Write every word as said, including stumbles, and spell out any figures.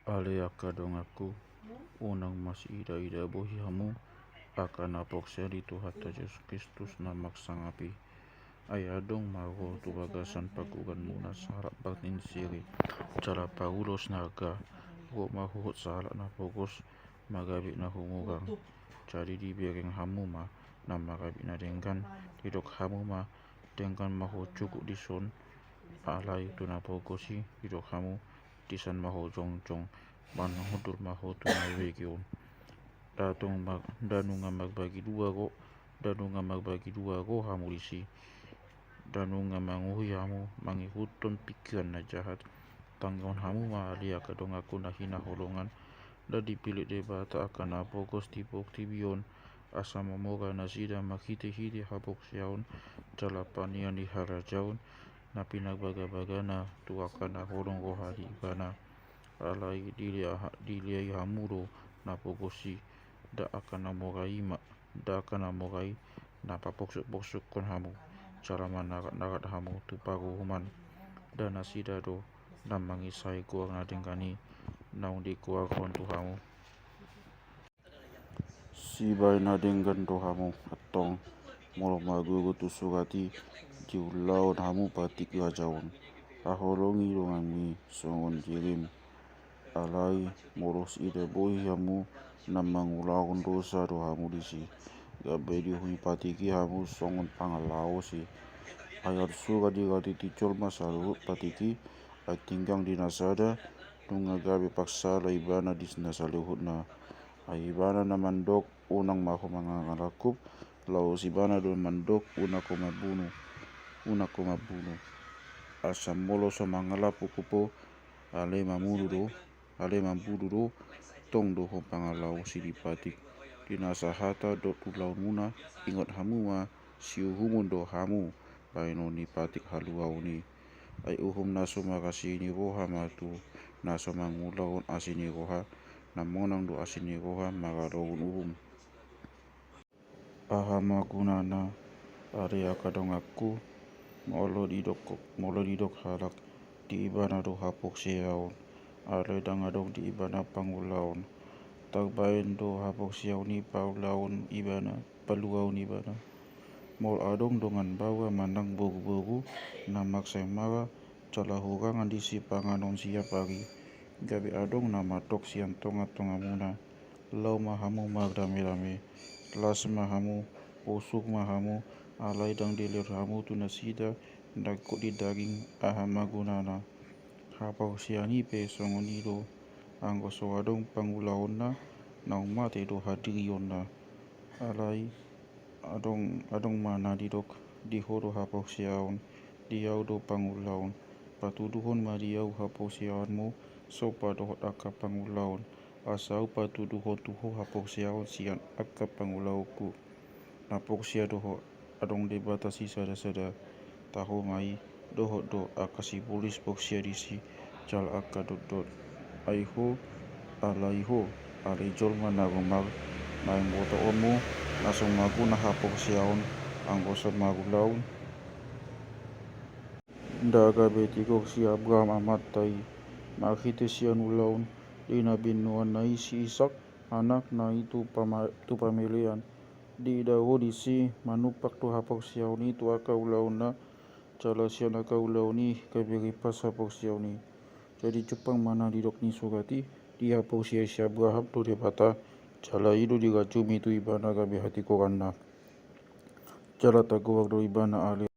Ale angka donganku, unang masiida-ida bohi hamu angka na porsea di Tuhanta Jesus Kristus na marsangapi. Ai adong ma ro tu bagasan pangkuganmuna sahalak parninsiri jala paulos na arga, ro ma huhut sahalak na pogos, magabit na humugang. Jadi dibereng hamu ma na magabit na denggan, didok hamu ma, denggan ma ho juguk dison. Alai tu na pogos i didok hamu, disan ma ho jongjong, manang hundul ma ho tu na mabege on. Nda tong mar-, nda nunga marbagi dua ro, nda nunga marbagi dua ro hamu disi. Nda nunga manguhi hamu mangihuthon pingkiran na jahat. Tangihon hamu ma ale angka donganku na hinaholongan, nda dipillit Debata angka na pogos di portibi on, asa mamora nasida marhite-hite haporseaon jala panean di harajaon na pinarbagabagana tu angka na holong roha di Ibana. Alai dilea-, dileai hamu do na pogos i, nda angka na mora i ma, nda angka na mora i na paporsuk-porsukkon hamu jala manarat-narat hamu tu paruhuman. Nda nasida do na mangisai goar na denggan i naung digoarhon tu hamu. Sibahen na denggan do hamu, antong molo margogo tu surat i, diulahon hamu patik raja on. Haholongi donganmi songon dirim. Alai molo siida bohi hamu, na mangulahon dosa do hamu disi, gabe diuhumi patik i hamu songon pangalaosi. Ai arsurat di gatiti jolma saluhut patik i, ai tinggang di na sada, nunga gabe parsala ibana di na saluhutna. Ai ibana na mandok, unang ma ho mangalangkup, laos ibana do mandok, unang ho mambunu, unang ho mambunu. Asa molo so mangalangkup ho, ale mambunu do, ale mambunu do, tong do ho pangalaosi di patik. Di na sahata dohot ulaonmuna, ingot hamu ma, siuhumon do hamu bahenon ni patik haluaon i. Ai uhum na so marasi ni roha ma tu na so mangulahon asi ni roha, na monang do asi ni roha maradophon uhum. Aha ma gunana, ale angka donganku, molo didok, molo didok halak, di ibana do haporseaon, alai ndang adong di ibana pangulaon? Tarbahen do haporseaon i paulaon ibana, paluaon ibana. Molo adong dongan baoa manang boruboru na marsaemara jala hurangan di sipanganon siapari, gabe adong na mandok sian tongatongamuna, laho ma hamu mardamerame, las ma hamu, porsuk ma hamu, alai ndang dilehon hamu tu nasida nangkok di daging. Aha ma gunana? Haporseaon i pe songon i do, anggo so adong pangulaonna, naung mate do hadirionna. Alai adong, adong ma na didok, di ho do haporseaon, di ahu do pangulaon. Patuduhon ma di ahu haporseaonmu, somba dohot angka pangulaon, asa ahu patuduhon tu ho haporseaon sian angka pangulaonku. Na porsea do ho, adong Debata sisadasada. Taho ma i, dohot do angka sibolis porsea disi, jala angka dotdot. Ai ho, alai ho, ale jolma na rumar, naeng botoonmu, na so maguna haporseaon, anggo so mangulaon? Nda gabe tigor si Abraham amanta i, marhite sian ulaon, di na binuanna i si Isak, anakna i tu pama-, tu pamelean. Diida ho disi manumpak do haporseaon i tu angka ulaonna, jala sian angka ulaon i gabe rimpas haporseaon i. Jadi jumpang ma na didok ni surat i, dihaporseai si Abraham do Debata, jala i do dirajumi tu ibana gabe hatigoranna. Jala tagoar do ibana ale